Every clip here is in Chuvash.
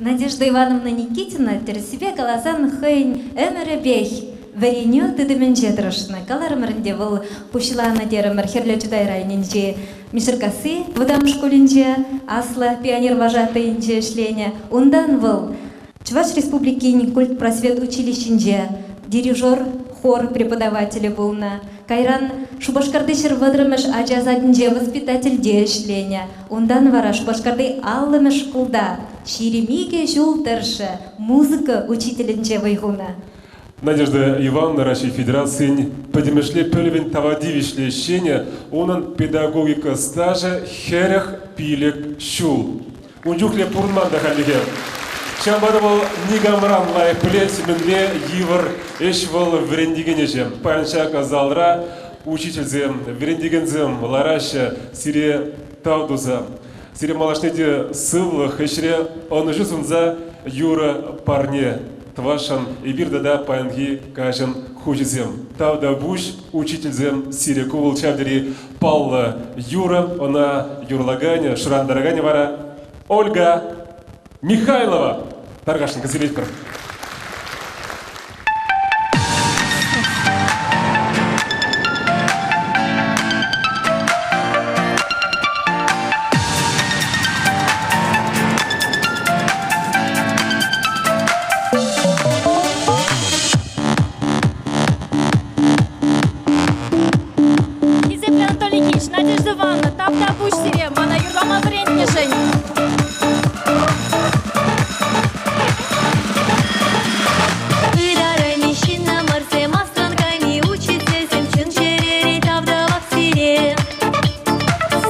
Надежда Ивановна Никитина тӗрӗссипе каласан хӑйӗн ӗмӗрӗпех вӗренӳ тытӑмӗнче тӑрӑшнӑ. Каларӑмӑр ӗнтӗ, вӑл пуҫланӑ терӗмӗр Хӗрлӗ Чутай районӗнчи Мишеркасси вӑтам шкулӗнче аслӑ пионер вожатӑйӗнче ӗҫленӗ. Унтан вӑл Чӑваш Республикин культпросвет училищинче дирижер, хор преподавателӗ пулнӑ. Кайран Шупашкарти 130-мӗш ача садӗнче воспитательте ӗҫленӗ. Унтан вара Шупашкарти 50-мӗш шкулта 22 ҫул тӑршшӗ музыка учителӗнче вӑй хунӑ. Надежда Ивановна Раҫҫей Федерацийӗн пӗтӗмӗшле пӗлӗвӗн тава тивӗҫлӗ ӗҫченӗ, унӑн педагогика стажӗ 45 ҫул. Ун чухлӗ пурӑнман та хальлӗхе. Ҫавӑнпа та вӑл никамран лайӑх пӗлет, мӗнле йывӑр ӗҫ вӑл вӗрентекен ӗҫӗ. Паян ҫак залра учительсем, вӗрентекенсем лараҫҫӗ сире тав туса. Сире малашне те сывлӑх, ӗҫре ӑнӑҫу сунса юрӑ парне тӑвасшӑн эпир тата паянхи каҫӑн хуҫисем. Тавтапуҫ, учительсем, сире ку вӑл ҫав тери паллӑ юрӑ. Ӑна юрлаканӗ, шӑрантараканӗ вара Ольга Михайлова. Тархасшӑн кӗсӗлетпӗр. Хисеплӗ Анатолий Ильич, Надежда Ивановна, тавтапуҫ сире мана юрлама вӗрентнӗшӗн. Ытарайми ҫыннӑмӑрсем, асран кайми учительсем чун-чӗререн тав тӑвап сире.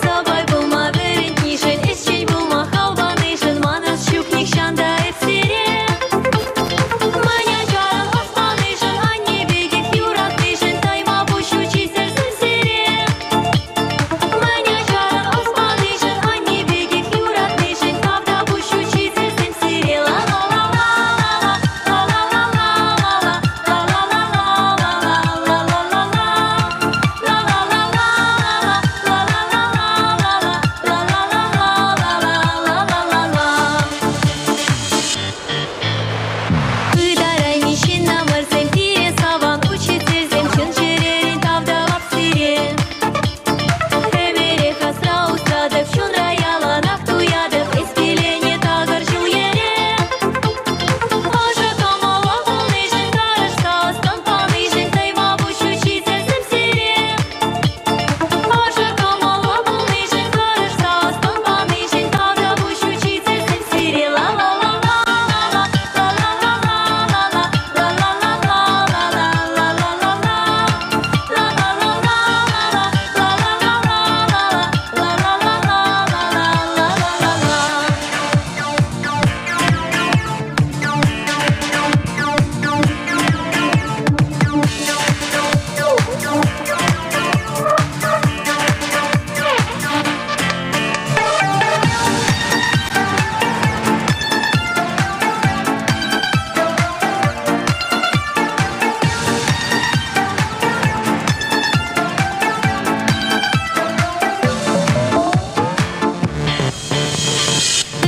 Сӑпай пулма вӗрентнишӗн, ӗҫчен пулма хал панишӗн манас ҫук нихҫан та эп сире. Мӗн ачаран ӑс панишӗн, анне пекех юратнишӗн тайма пуҫ учительсем сире. Мӗн ачаран ӑс панишӗн, анне пекех юратнишӗн тавтапуҫ учительсем сире. Ла-ла-ла-ла-ла-ла, ла-ла-ла-ла-ла-ла, ла-ла-ла-ла-ла-ла-ла-ла-ла-ла, ла-ла-ла-ла-ла-ла, ла-ла-ла-ла-ла, ла-ла-ла-ла-ла-ла-ла-ла-ла. Ытарайми ҫыннӑмӑрсем, пире саван учительсем чун-чӗререн тав тӑвап сире. Ӗмӗрех асра усратӑп, чунра яланах туятӑп, эс килене такӑр ҫул-йӗре. Ӑшӑ кӑмӑллӑ пулнишӗн, тӑрӑшса ӑс-тӑн панишӗн тайма пуҫ учительсем сире. Ӑшӑ кӑмӑллӑ пулнишӗн, тӑрӑшса ӑс-тӑн панишӗн тавтапуҫ учительсем сире. Ла-ла-ла-ла-ла-ла, ла-ла-ла-ла-ла-ла, ла-ла-ла-ла-ла-ла-ла-ла-ла, ла-ла-ла-ла-ла-ла, ла-ла-ла-ла-ла, ла-ла-ла-ла-ла-ла-ла-ла-ла.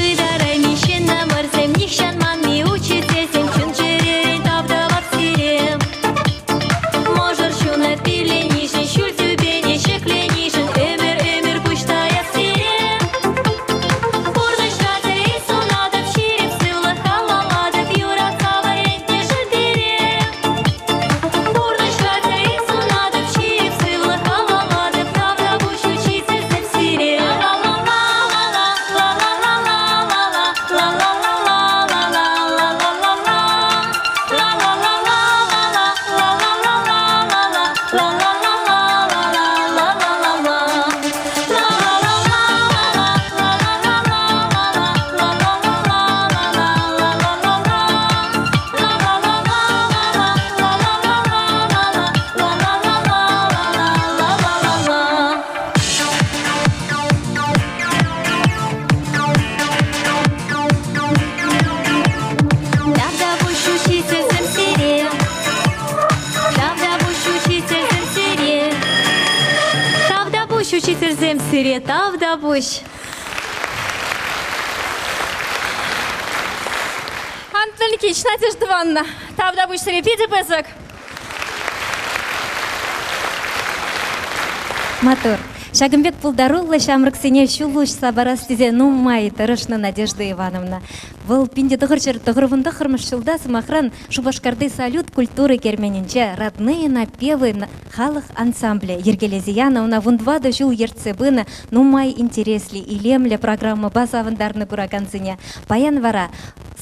Ытарайми ҫыннӑмӑрсем, нихҫан манми учительсем, чун-чӗререн тав тӑвап сире. Мӑшӑр ҫунат пилленишӗн, ҫӳл тӳпене ҫӗкленишӗн ӗмӗр-ӗмӗр пуҫ таяп сире. Пурнӑҫра телей сунатӑп, ҫирӗп сывлӑх халаллатӑп, юратса вӗрентнӗшӗн пире. Пурнӑҫра телей сунатӑп, ҫирӗп сывлӑх халаллатӑп, тавтапуҫ учительсем сире. Ла-ла-ла-ла-ла, ла-ла-ла-ла-ла-ла, ла-ла-ла-ла-ла-ла-ла-ла-ла, ла-ла-ла-ла-ла-ла, ла-ла-ла-ла-ла-ла, ла-ла-ла-ла-ла-ла-ла-ла-ла, ла-ла-ла-ла-ла, ла-ла-ла-ла-ла, ла-ла-ла-ла-ла-ла-ла-ла, ла-ла-ла-ла-ла, ла-ла-ла-ла-ла-ла-ла-ла-ла-ла-ла. Тавтапуҫ учительсем сире, тавтапуҫ учительсем сире, Тавтапуҫ учительсем сире, тавтапуҫ. Анатолий Никитич, Надежда Ивановна, тавтапуҫ сире питӗ пысӑк. Маттур. Ҫакӑн пек пултаруллӑ ҫамрӑксене ҫул уҫса парас тесе нумай тӑрӑшнӑ Надежда Ивановна. Вӑл 1999 ҫулта, сӑмахран, Шупашкарти Салют культура керменӗнче «Родные напевы» халӑх ансамблӗ йӗркелесе янӑ. Ӑна вунтӑватӑ ҫул ертсе пынӑ нумай интереслӗ, илемлӗ программӑпа савӑнтарнӑ куракансене. Паян вара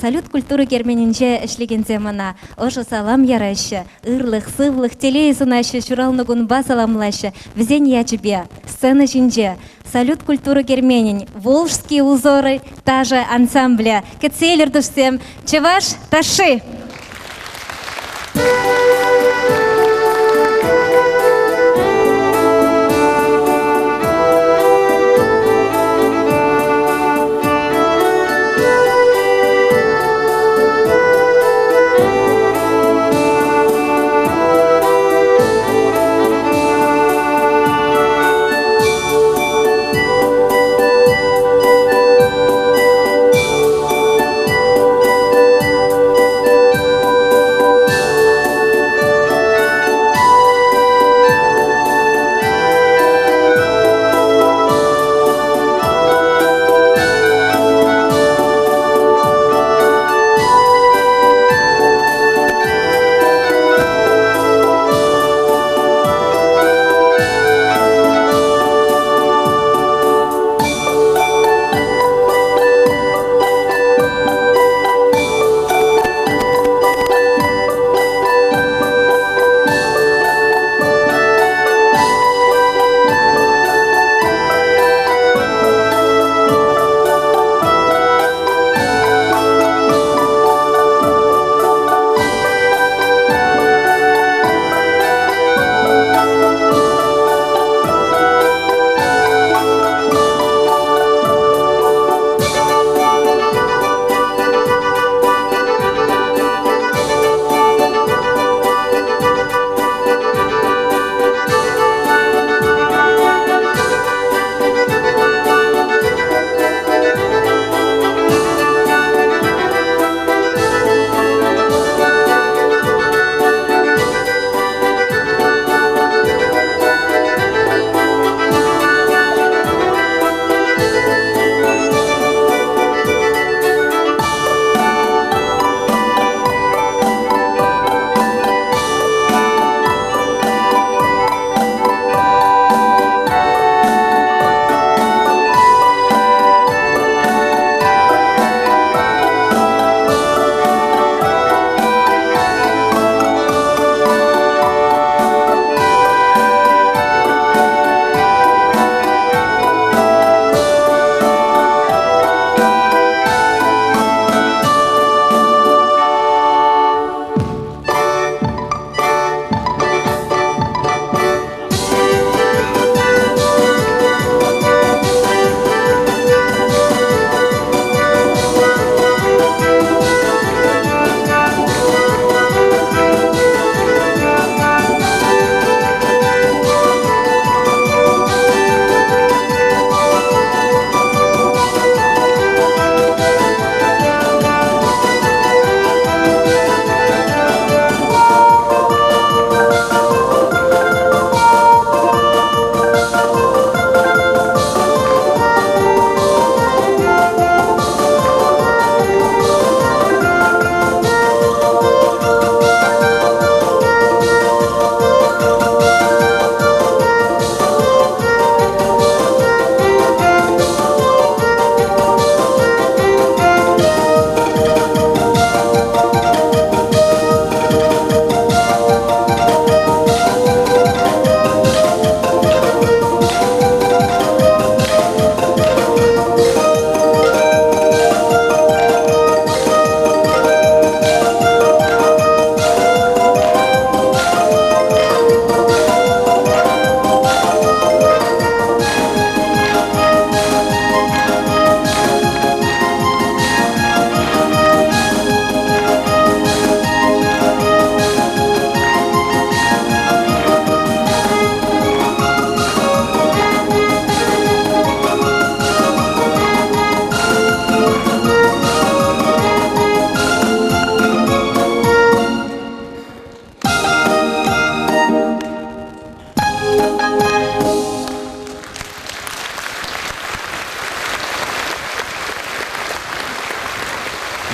Салют культура керменӗнче ӗҫлекенсем ӑна ӑшӑ салам яраҫҫӗ, ырлӑх, сывлӑх, телей сунаҫҫӗ, ҫуралнӑ кунпа саламлаҫҫӗ. Вӗсен ячӗпе сцена ҫинче Салют культура керменӗн «Волжские узоры» ташӑ ансамблӗ. Кӗтсе илӗр, туссем, чӑваш ташши!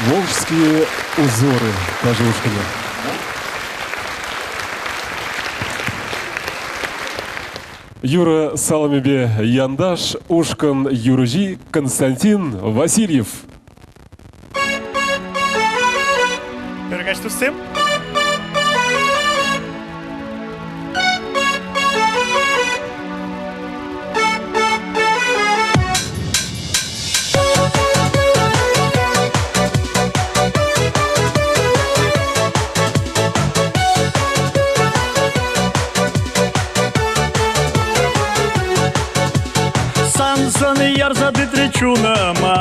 Волжские узоры ташӑ ушкӑнӗ. Юрӑ саламӗпе Янташ ушкӑн юрӑҫи Константин Васильев. Пӗркач туссем. Сан ярса тытрӗ чунӑма.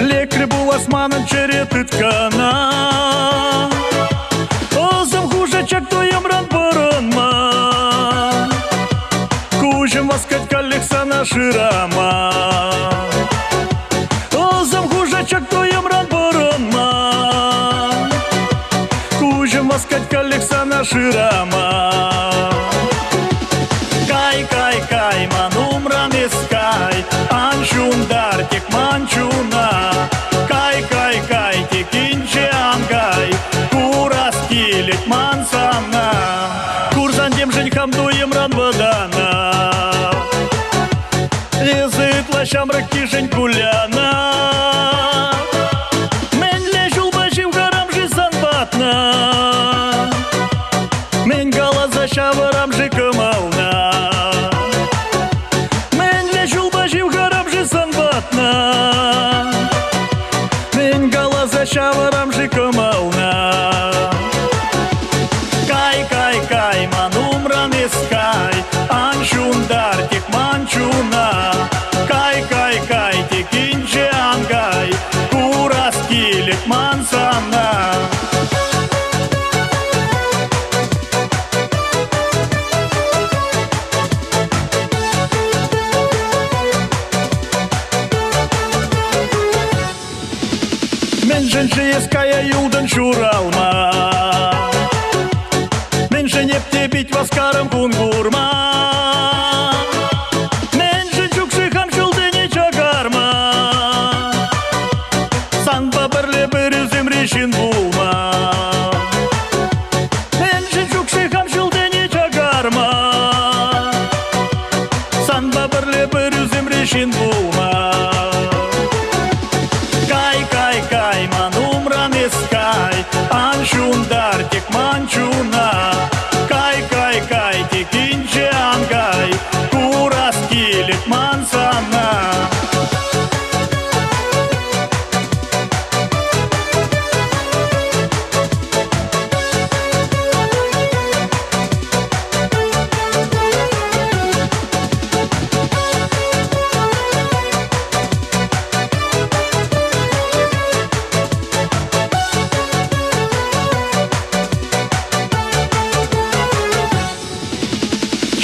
Лекрӗ пулас манӑн чӗре тыткӑна. Ӑсӑм хушӑчак туйӑмран пӑрӑнма. Куҫӑм васкать каллех сана шырама. Ӑсӑм хушӑчак туйӑмран пӑрӑнма. Куҫӑм васкать каллех сана шырама. Кай, кай, кай, ман умран эс кай, ан ҫунтар тек ман чуна. Кай, кай, кай, тек инҫе ан кай, курас килет ман сана. Курсан темшӗн хам туйӑмран вӑтана. Эсӗ ытла ҫамрӑккишӗн куляна. Мӗнле ҫулпа ҫывхарам-ши сан патна? Мӗн каласа ҫавӑрам-ши кӑмӑлна? Мӗнле ҫулпа ҫывхарам-ши сан патна? Мӗн каласа ҫавӑрам-ши кӑмӑлна? Кай, кай, кай, ман умран эс кай, ан ҫунтар тек ман чуна. Кай, кай, кай, тек инҫе ан кай, курас килет ман сана. Мӗншӗн-ши эс кая юлтӑн ҫуралма? Мӗншӗн эп те пит васкарӑм кун курма? Мӗншӗн ҫук-ши хам ҫулсене чакарма? Санпа пӗрле пӗр ӳсӗмри ҫын пулма. Мӗншӗн ҫук-ши хам ҫулсене чакарма? Санпа пӗрле пӗр ӳсӗмри ҫын пулма. Кай, кай, кай, ман умран эс кай, ан ҫунтар тек ман чуна. Кай, кай, кай, тек инҫе ан кай, курас килет ман сана.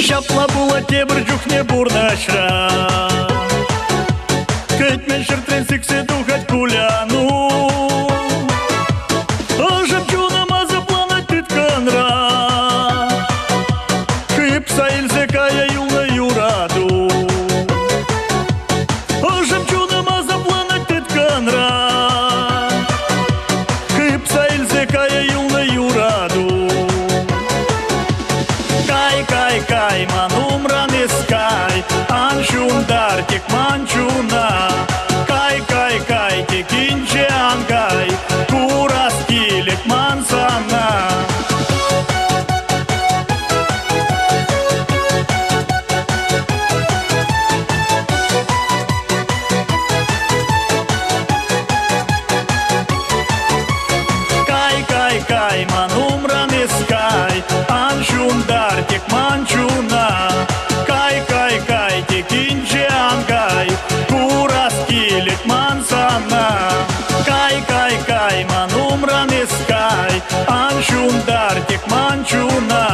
Ҫапла пулать тепӗр чухне пурнӑҫра. Кӗтмен ҫӗртрен сиксе тухать куляну. Ӑшӑм чунӑм асапланать тыткӑнра. Хыпса илсе кая юлнӑ юрату. Ӑшӑм чунӑм асапланать тыткӑнра. Хыпса илсе кая юлнӑ юрату. Кай, кай, кай, ман умран эс кай, ан ҫунтар тек ман чуна. Кай, кай, кай, тек инҫе ан кай, курас килет ман сана. Кай, кай, кай, ман умран эс кай, ан ҫунтар тек ман чуна. Кай, кай, кай, тек инҫе ан кай, курас килет ман сана. Кай, кай, кай, ман умран эс кай, ан ҫунтар тек ман чуна.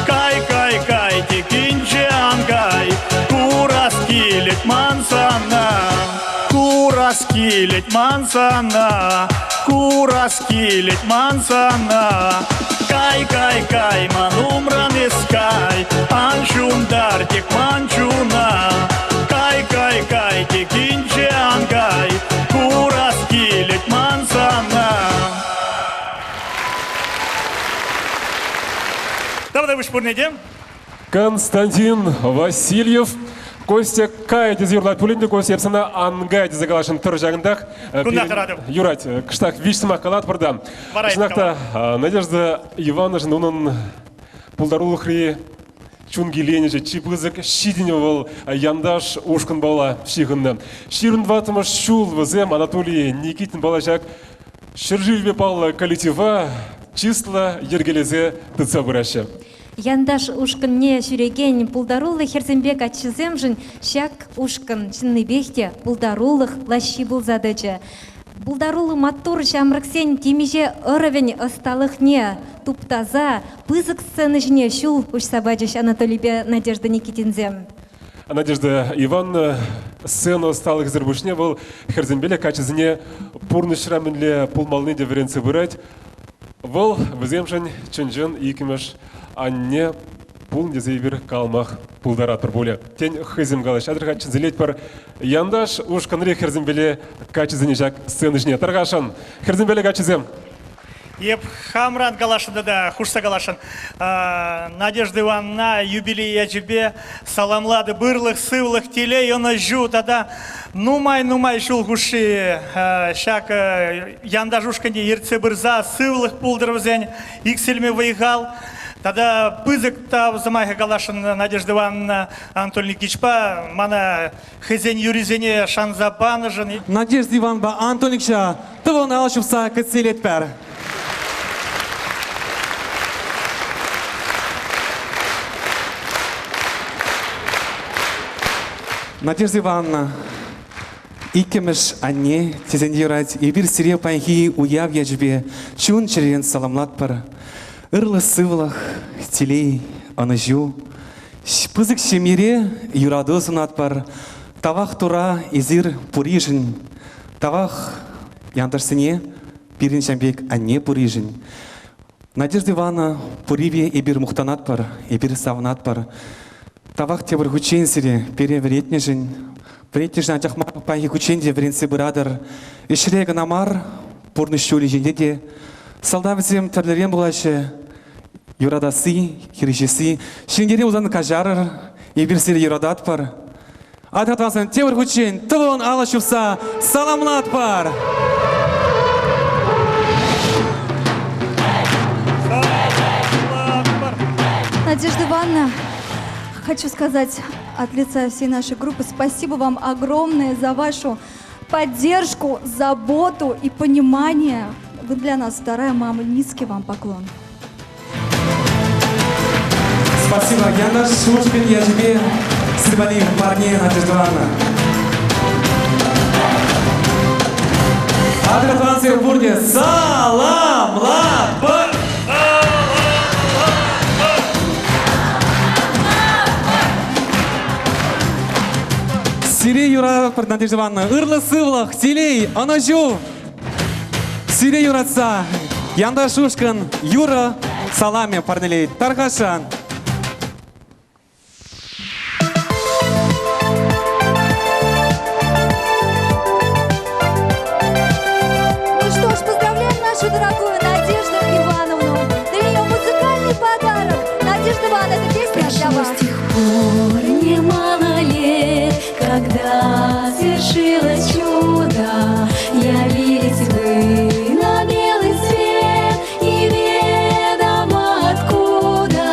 Кай, кай, кай, тек инҫе ан кай, курас килет ман сана. Курас килет ман сана, курас килет ман сана. Кай, кай, кай, ман умран эс кай, ан ҫунтар тек ман чуна. Кай, кай, кай, тек инҫе ан кай, курас Тавтапуҫ пурне те. Константин Васильев. Костя кай тесе юрлать пулин те, Костя, эп сана ан кай тесе каласшӑн тӑр ҫакӑнтах. Кунта тӑратӑп. Юрать, кӑштах виҫ сӑмах калатпӑр та. Чӑнах та, Надежда Ивановнӑшӑн унӑн пултарулӑхри чун киленӗҫӗ чи пысӑк ҫитӗнӳ вӑл Янташ ушкӑнпала ҫыхӑннӑ. 24-мӗш ҫул вӗсем Анатолий Никитинпала ҫак ҫӗршывӗпе паллӑ коллектива чыслӑ йӗркелесе тытса пыраҫҫӗ. Янташ ушкӑнне ҫӳрекен пултаруллӑ хӗрсемпе каччӑсемшӗн ҫак ушкӑн чӑннипех те пултарулӑх лаҫҫи пулса тӑчӗ. Пултаруллӑ маттур ҫамрӑксен темиҫе ӑрӑвӗн ӑсталӑхне туптаса пысӑк сцена ҫине ҫул уҫса пачӗҫ Анатолийпе Надежда Никитинсем. Надежда Ивановна сцена ӑсталӑхӗсӗр пуҫне вӑл хӗрсемпе каччӑсене пурнӑҫра мӗнле пулмаллине те вӗрентсе пырать. Вӑл вӗсемшӗн чӑн-чӑн иккӗмӗш анне пулнӑ тесе эпир каламах пултаратпӑр пулӗ. Тен, хӑйсем калаҫ. Атьӑр-ха чӗнсе Янташ ушкӑнри хӗрсемпеле каччӑсене ҫак сцена ҫине тархасшӑн. Хӗрсемпеле каччӑсем. Эп хамран каласшӑн тата хушса каласшӑн. Надежда Ивановна юбилей ячӗпе саламлатӑп ырлӑх, сывлӑх, телей, ӑнӑҫу тата нумай-нумай ҫул хушши ҫак Янташ ушкӑнне ертсе пырса сывлӑх пултӑр вӗсен, иксӗлми вӑй-хал. Тата пысӑк тав сӑмахӗ каласшӑн Надежда Ивановна Анатолий Никитичпа мана хӑйсен юрисене шанса панӑшӑн. Надежда Иванпа Антон Ильича тӑван ал ҫупса кӗтсе илетпӗр. Надежда Ивановна, иккӗмӗш анне тесен те юрать, эпир сире паянхи уяв ячӗпе чун-чӗререн саламлатпӑр. Ырлӑх-сывлӑх, телей, ӑнӑҫу. Пысӑк ҫемьере юрату сунатпӑр. Тавах Тура эсир пуришӗн. Тавах янташсене пирӗн ҫам пек анне пуришӗн. Надежда Ивановна пурипе эпир мухтанатпӑр, эпир савӑнатпӑр. Тавах тепӗр хутчен сире пире вӗрентнӗшӗн. Вӗрентнӗшӗн анчах мар, паянхи хутчен те вӗрентсе пыратӑр. Ӗҫре кӑна мар, пурнӑҫ ҫулӗ ҫинче те. Сӑлтавӗсем тӗрлӗрен пулаҫҫӗ. Юратасси, хирӗҫесси. Ҫӗнтерӳ пулсан каҫарӑр, эпир сире юрататпӑр. Ататласан тепӗр хутчен тӑвӑн алӑ ҫупса саламлатпӑр! Надежда Ивановна, хочу сказать от лица всей нашей группы спасибо вам огромное за вашу поддержку, заботу и понимание. Вы для нас вторая мама. Низкий вам поклон. Спасибо. Янташ ушкӑн ячӗпе Сырвали парне Надежда Ивановна. Атӑр пурте саламлатпӑр! Сире юрататпӑр, Надежда Ивановна. Ырлӑ сывлӑх, телей, ӑнӑҫу! Сире юратса Янташ ушкӑн юрӑ саламӗ парнелет. Тархасшӑн. Ну что ж, поздравляем нашу дорогую Надежду Ивановну. Для нее музыкальный подарок. Надежда Ивановна, эта песня для вас. Прошло с тех пор немало лет, когда свершилось чудо, явились вы на белый свет, неведомо откуда.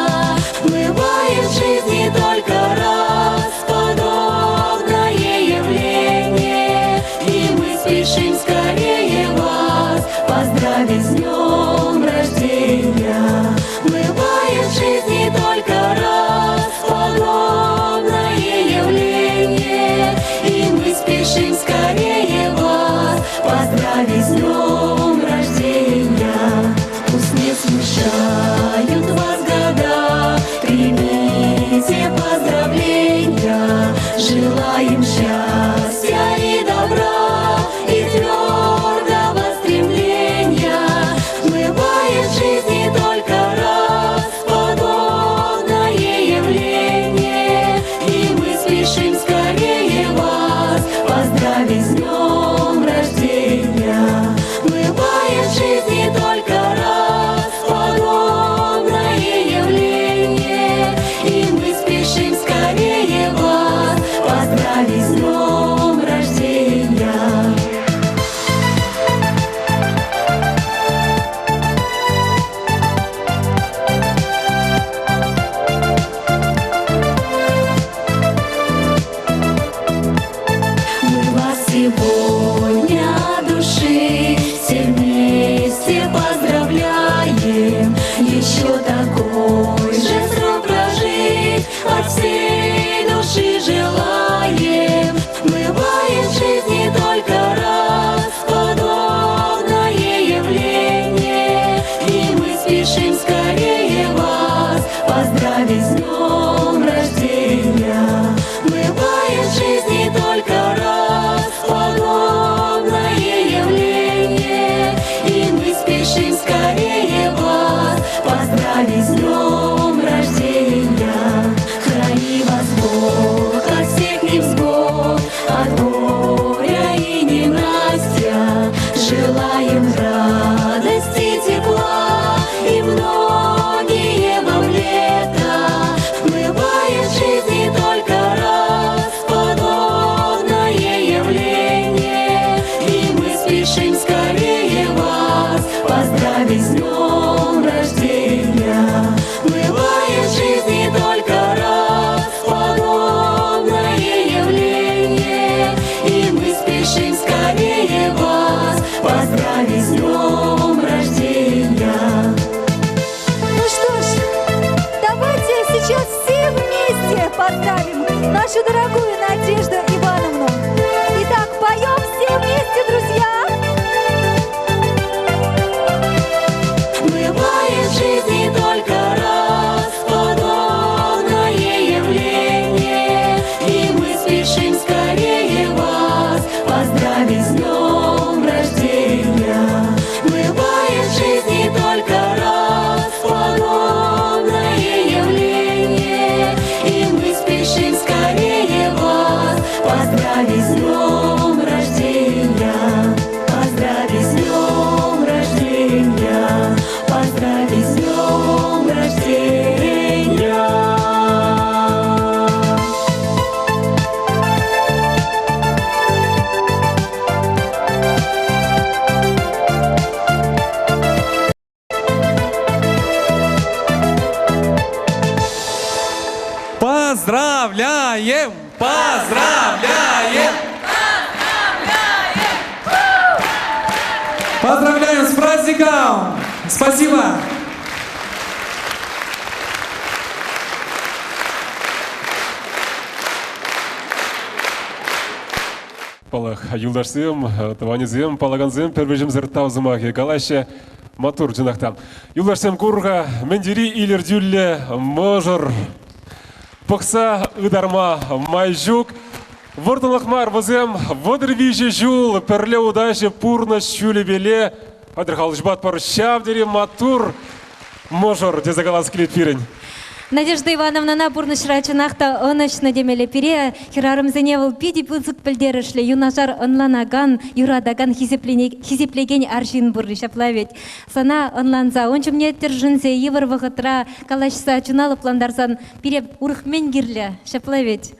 нашу дорогую Надежду Ивановну. Итак, поем все вместе, друзья! Бывает в жизни только раз подобное явление, И мы спешим скорее вас поздравить с днем рождения. Бывает в жизни только раз подобное явление, И мы спешим скорее вас поздравить с днем рождения. Поздравить с днем рождения, поздравить с днем рождения. Поздравляем! Поздравляем! Поздравляем с праздником! Спасибо! Паллах, юлташсем, тӑванӗсем, паллакансем пӗр вӗҫӗмсӗр тав сӑмахӗ калаҫҫӗ. Маттур, чӑнах та. Юлташсем кур-ха, мӗн тери илӗртӳллӗ мӑшӑр. Пӑхса ытарма май ҫук. Вӑрттӑнлӑх мар, вӗсем 33 ҫул пӗрле утаҫҫӗ пурнӑҫ ҫулӗпеле. Атьӑр халӑҫпатпӑр ҫав тери маттур мӑшӑр тесе калас килет пирӗн. Надежда Ивановнӑна пурнӑҫра чӑнах та ӑнӑҫнӑ темелле. Пире, хӗрарӑмсене, вӑл питӗ пысӑк пӗлтерӗшлӗ, юнашар ӑнланакан, юратакан, хисеплекен арҫын пурри. Ҫапла вӗт. Сана ӑнланса, ун ҫумне тӗршӗнсе, йывӑр вӑхӑтра калаҫса чуна лӑплантарсан пире урӑх мӗн кирлӗ? Ҫапла вӗт.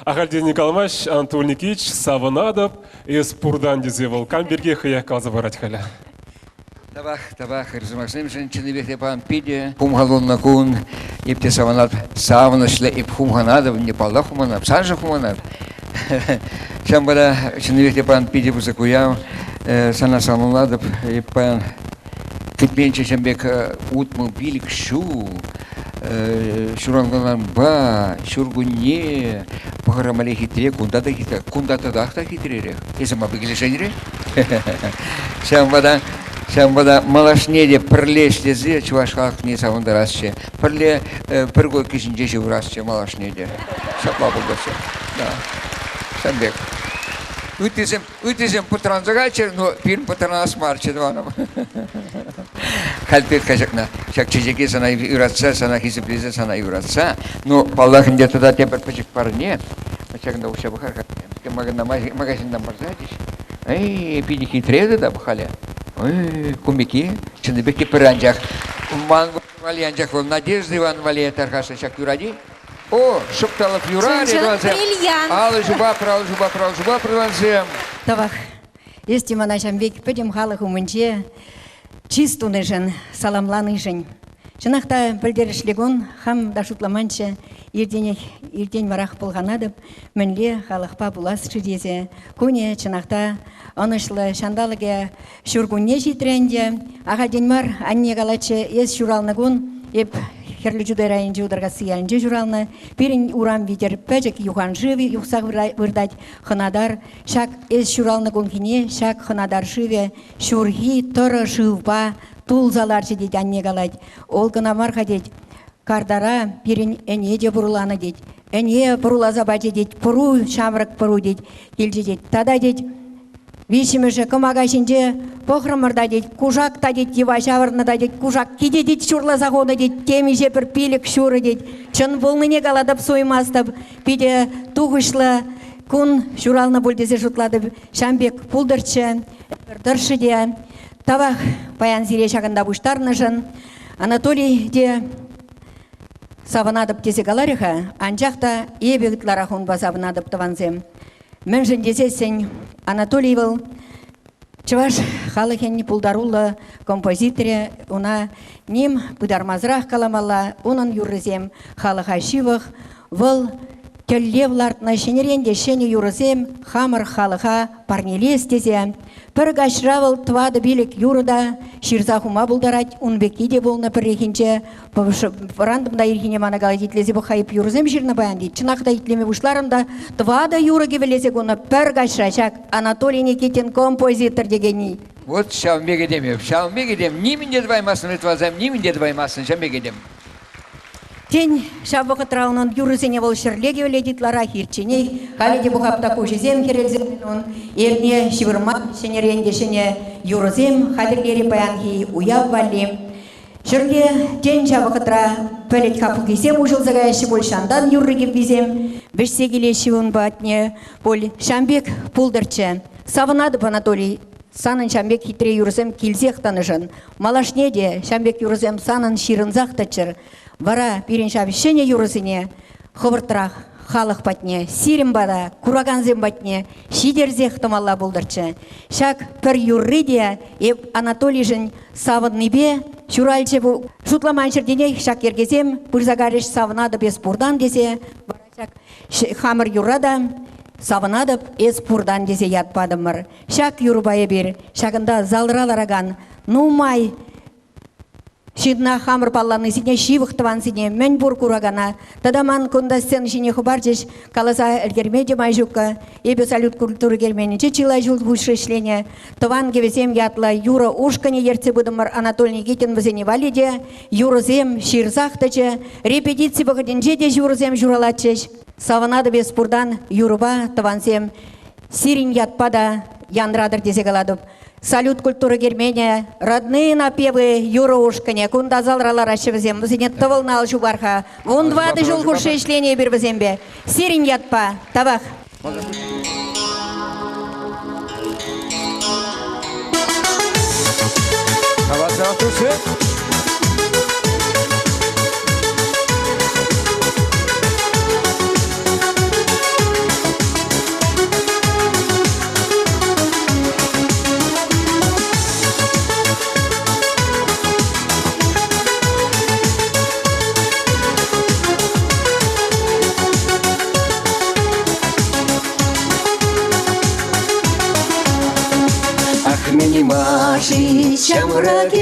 Ахальтен каламасть Анатолий Никитич, савӑнатӑп, эс пуртан тесе вӑл кам пирки хӑех каласа парать халӗ. Тавах, тавах, ыр сӑмахсемшӗн чӑннипех те пан питӗ хумхалуннӑ кун. Эп те савӑнатӑп, савӑнӑҫлӑ эп хумханатӑп, не паллах хумханатӑп, саншӑн хумханатӑп. Ҫавӑнпа та чӑннипех те пан питӗ пысӑк уяв. Сана саламлатӑп. Эп паян кӗтменччӗ ҫын пек 65 ҫул ҫуралнӑранпа ҫуркунне пӑхӑрӑмали хитре, кунта та хитре, кунта татах та хитререх. Эсӗ ма килӗшенре? Ҫавӑнпа та ҫавӑнпа та малашне те пӗрле ӗҫлесе чӑваш халӑхне савӑнтарасчӗ. Пӗрле пӗр койка ҫинче ҫывӑрасчӗ малашне те. Ҫапла пултӑрччӗ. Да. Ҫавӑн пек. Ыттисем Ыттисем пӑтранса кайччӑр, но пирӗн пӑтранас марччӗ, тӑванӑм. Халь тыт-ха ҫакна. Ҫак чечеке сана юратса, сана хисеплесе, сана юратса. Ну, паллах ӗнтӗ, тата тепӗр пӗчӗк парне. Ҫакӑнта уҫса пӑхар-ха. Магазинтан парса ячӗҫ. Эй, питӗ хитре тата халӗ. Ой, кумики, чӑннипех те пӗр анчах. Ман валли анчах вӑл Надежда Иван валли тархасшӑн ҫак юрать-и? О, шӑпталӑк юрарӗ, тӑвансем. Бриллиант. Алӑ ҫупа, алӑ ҫупа, алӑ ҫупа, тӑвансем. Тавах. Эс те мана ҫам пек пӗтӗм халӑх умӗнче чыс тунишӗн, саламланишӗн. Чӑнах та пӗлтерӗшлӗ кун, хам та шутламанччӗ. Иртенех, иртен варах пӑлханатӑп, мӗнле халӑхпа пулас-ши тесе. Кунӗ чӑнах та ӑнӑҫлӑ, ҫанталӑкӗ ҫуркунне ҫитрӗ ӗнтӗ. Ахальтен мар анне калатчӗ, эс ҫуралнӑ кун эп Хӗрлӗ Чутай районӗнчи Утаркасси ялӗнче ҫуралнӑ. Пирӗн урам витӗр пӗчӗк юхан шыв юхса выртать, Хӑнатар. Ҫак эс ҫуралнӑ кунхине ҫак Хӑнатар шывӗ ҫурхи тӑрӑ шывпа тулса ларчӗ тет анне калать. Ол кӑна мар-ха тет, картара пирӗн ӗне те пӑруланӑ тет. Ӗне пӑруласа пачӗ тет, пӑру ҫамрӑк пӑру тет, килчӗ тет. Тата тет, Виҫҫӗмӗшӗ кӑмака ҫинче пӑхрӑмӑр та тет, кушак та тет, йӑва ҫавӑрнӑ та тет, кушак ките тет, ҫурласа хунӑ тет, темиҫе пӗр пилӗк ҫурӑ тет. Чӑн пулнине калатӑп, суймастӑп. Питӗ тухӑҫлӑ кун ҫуралнӑ пуль тесе шутлатӑп. Ҫам пек пултӑрччӗ, ӗмӗр тӑршшӗ те. Тавах паян сире ҫакӑнта пуҫтарнӑшӑн. Анатолий те савӑнатӑп тесе каларӗ-ха, анчах та эпӗ ытларах унпа савӑнатӑп, тӑвансем. Мӗншӗн тесессӗн Анатолий вӑл чӑваш халӑхӗн пултаруллӑ композиторӗ, ӑна ним пытармасӑрах каламалла, унӑн юррисем халӑха ҫывӑх. Вӑл. Тӗллев лартнӑ ҫӗнӗрен те ҫӗнӗ юрӑсем хамӑр халӑха парнелес тесе. Пӗр каҫра вӑл тӑватӑ-пилӗк юрӑ та ҫырса хума пултарать. Ун пекки те пулнӑ пӗррехинче. Вӑрантӑм та ирхине мана калать, итлесе пӑх-ха, эп юрӑсем ҫырнӑ паян тет. Чӑнах та итлеме пуҫларӑм та тӑватӑ юрӑ кӗвӗлесе кунӑ пӗр каҫра ҫак Анатолий Никитин композитор текенни. Вот ҫавӑн пек этем эп. Ҫавӑн пек этем. Нимӗн те тӑваймастӑн вӗт нимӗн те тӑваймастӑн ҫавӑн пек этем. Тен, ҫав вӑхӑтра унӑн юрӑсене вӑл ҫӗрле кӗвӗлет ытларах ирчченех. Халӗ те пӑхап та куҫӗсем хӗрелсе ун. Эрне ҫывӑрма ҫӗнӗрен те ҫӗнӗ юрӑсем хатӗрлерӗ паянхи уяв валли. Ҫӗрле, тен, ҫав вӑхӑтра пӗлӗт хапхисем уҫӑлса каяҫҫӗ пуль, ҫантан юрри-кӗввисем вӗҫсе килеҫҫӗ ун патне пуль. Ҫам пек пултӑрччӗ. Савӑнатӑп, Анатолий, санӑн ҫам пек хитре юрӑсем килсех тӑнӑшӑн. Малашне те ҫам пек юрӑсем санӑн ҫырӑнсах тӑччӑр. Вара пирӗн ҫав ҫӗнӗ юрӑсене хӑвӑртрах халӑх патне, сирӗн пата, куракансем патне ҫитерсех тӑмалла пултӑрччӗ. Ҫак пӗр юрри те эп Анатолийшӗн савӑннипе ҫуралчӗ. Шутламан ҫӗртенех ҫак йӗркесем пырса карӗҫ савӑнатӑп эс пуртан тесе. Вара ҫак хамӑр юрра та савӑнатӑп эс пуртан тесе ят патӑмӑр. Ҫак юрӑпа эпир ҫакӑнта залра ларакан нумай ҫынна хамӑр палланисене, ҫывӑх тӑвансене, мӗн пур куракана тата ман кунта сцена ҫине хӑпарчӗҫ, каласа ӗлкӗрме те май ҫуккӑ. Эпӗ Салют культура керменӗнче чылай ҫул хушши ӗҫленӗ. Тӑван кӗвӗсем ятлӑ юрӑ ушкӑнӗ ертсе пытӑмӑр. Анатолий Никитин вӗсене валли те юрӑсем ҫырсах тӑчӗ. Репетици вӑхӑтӗнче те юрӑсем ҫуралатчӗҫ. Савӑнатӑп эс пуртан юрӑпа, тӑвансем. Сирӗн ятпа та янратӑр тесе калатӑп. Салют культура керменӗ, Родные напевы юрӑ ушкӑнӗ. Кунта залра лараҫҫӗ вӗсем. Вӗсене тӑвӑлнӑ ал ҫупар-ха. 14 ҫул хушши ӗҫленӗ эпир вӗсемпе. Сирӗн ятпа. Тавах. Хавасах тусем. Ах, мӗн-ма-ши ҫамрӑк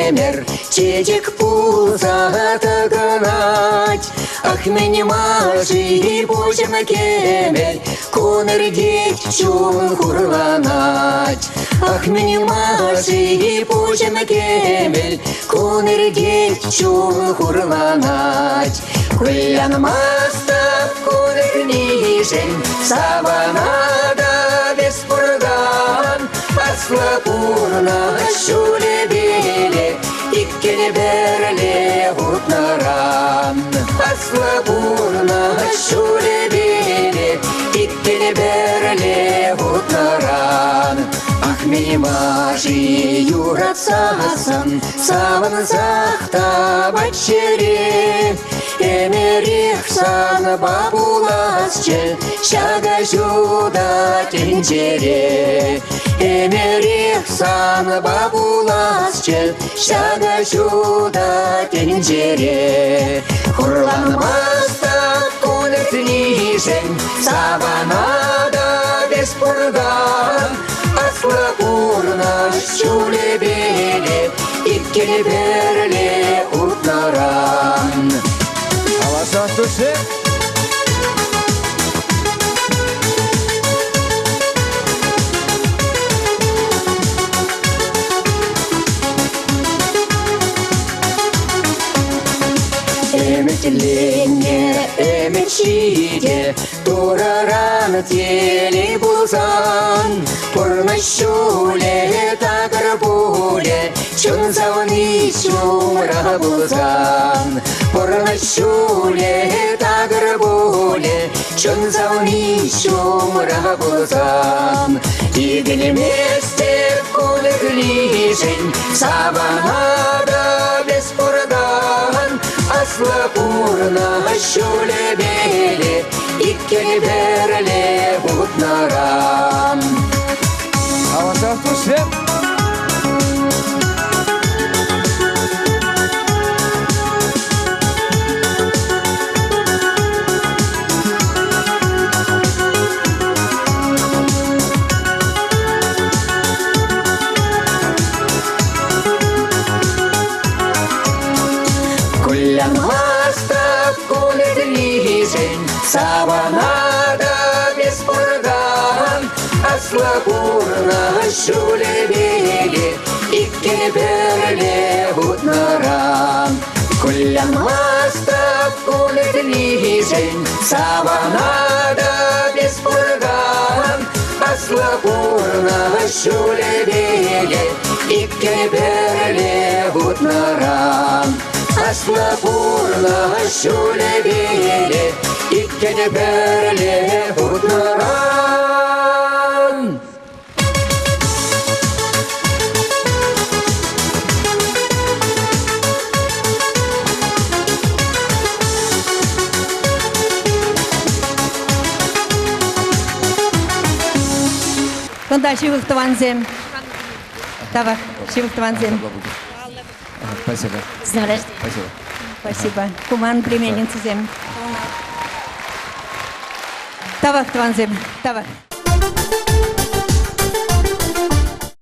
ӗмӗр чечек пулса тӑкӑнать? Ах, мӗн-ма-ши пуҫӑм кӗмӗл кун иртет, чун хурланать? Ах, мӗн-ма-ши пуҫӑм кӗмӗл кун иртет, чун хурланать? Кулянмастӑп кун иртнишӗн, савӑнатӑп эс пуртан. Аслӑ пурнӑҫ ҫулӗпеле иккӗн пӗрле утнӑран. Аслӑ пурнӑҫ ҫулӗпеле иккӗн пӗрле утнӑран. Ах, мӗн-ма-ши юратсассӑн савӑнсах тапать чӗре. Ӗмӗрех санпа пуласчӗ ҫакӑ ҫутӑ тӗнчере. Ӗмӗрех санпа пуласчӗ ҫакӑ ҫутӑ тӗнчере. Хурланмастӑп кун иртнишӗн, савӑнатӑп эс пуртан. Аслӑ пурнӑҫ ҫулӗпеле иккӗн пӗрле утнӑран. Каласа тусем. Ӗмӗтленнӗ ӗмӗт ҫитӗ, Турӑран телей пулсан, пурнӑҫ ҫулӗ такӑр пулӗ, чун савни ҫумра пулсан. Пурнӑҫ ҫулӗ такӑр пулӗ, чун савни ҫумра пулсан. Икӗнместӗп кун ырлишӗн, савӑнатӑп эс пуртан. Аслӑ пурнӑҫ ҫулӗпеле иккӗн пӗрле утнӑран. Авансах туссем! ҫулӗпеле иккӗн пӗрле утнӑран. Кулянмастӑп кун иртнишӗн, савӑнатӑп эс пуркан. Аслӑ пурнӑҫ ҫулӗпеле иккӗн пӗрле утнӑран. Аслӑ пурнӑҫ ҫулӗпеле иккӗн пӗрле утнӑран. Кунта ҫывӑх тӑвансем. Тавах, ҫывӑх тӑвансем. Спасибо. Спасибо. Спасибо. Куман племенницӑсем. Тавах, тӑвансем, тавах.